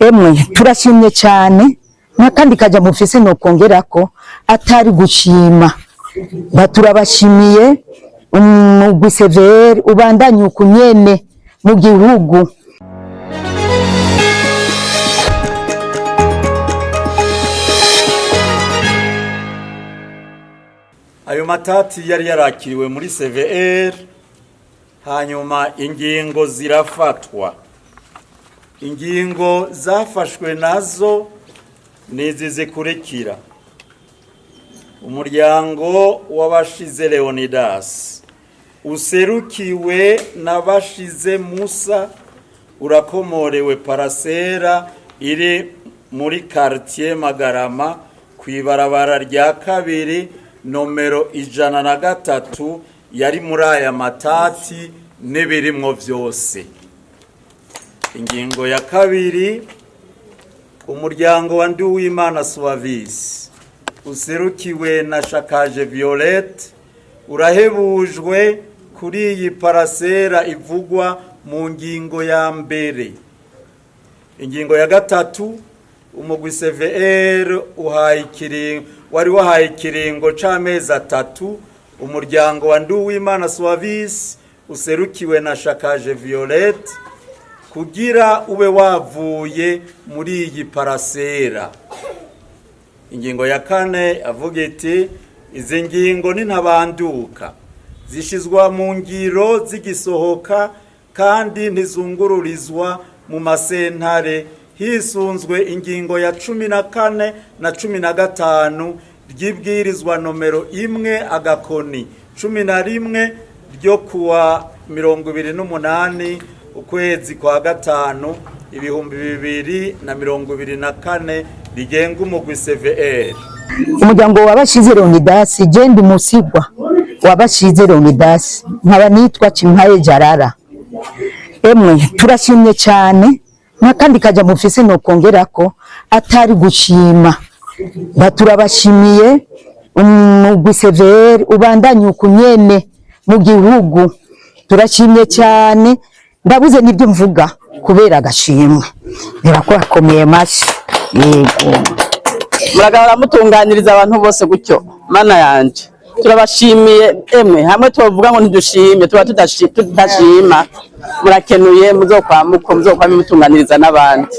Emwe, turashimye cyane, n'akandi kajya mufise nokongerako atari gushima. Turabashimiye, umugwi CVR ubandanye ukunyene mu gihugu. Ayo matati yari yarakiriwe muri CVR, hanyuma ingingo zirafatwa. Ingingo zafashwe nazo ni izi zikurikira: umuryango w'Abashize Leonidas userukiwe n'Abashize Musa urakomorewe parasera iri muri quartier Magarama, ku ibarabara rya kabiri, nomero 103, yari muri aya matati n'ibirimwo vyose. Ingingo ya kabiri: umuryango wa Nduwimana Suavis userukiwe na Shakaje Violette urahebujwe kuri iyi parasera ivugwa mu ngingo ya mbere. Ingingo ya gatatu: umugwi CVR uhaye ikiringo, wari wahaye ikiringo c'amezi 3 umuryango wa Nduwimana Suavis userukiwe na Shakaje Violette kugira ube wavuye muri iyi parasera. Ingingo ya kane avuga iti: izi ngingo ni ntabanduka, zishizwa mu ngiro zigisohoka kandi ntizungururizwa mu masentare, hisunzwe ingingo ya 14 na 15 ry'ibwirizwa nomero 1-11 ryo kuwa 28 ukwezi kwa gatanu 2024 rigenga umugwi CVR. Umuryango wabashize Leonidas, je ndi musigwa wabashize Leonidas, nkaba nitwa Cimpaye Jarara. Emwe, turashimye cyane, n'akandi kajya mufise nokongerako atari gushima. Turabashimiye, umugwi CVR ubandanye ukunyene mu gihugu. Turashimye cyane, ndabuze n'ibyo mvuga kubera agashimwe. Birakomeye mashi, yego. Muragahora mutunganiriza abantu bose gutyo. Mana yanje, turabashimiye. Emwe, hamwe tubavuga ngo ntidushimye, tuba tudashima. Murakenuye, muzokwamuko muzokwame mutunganiriza n'abandi.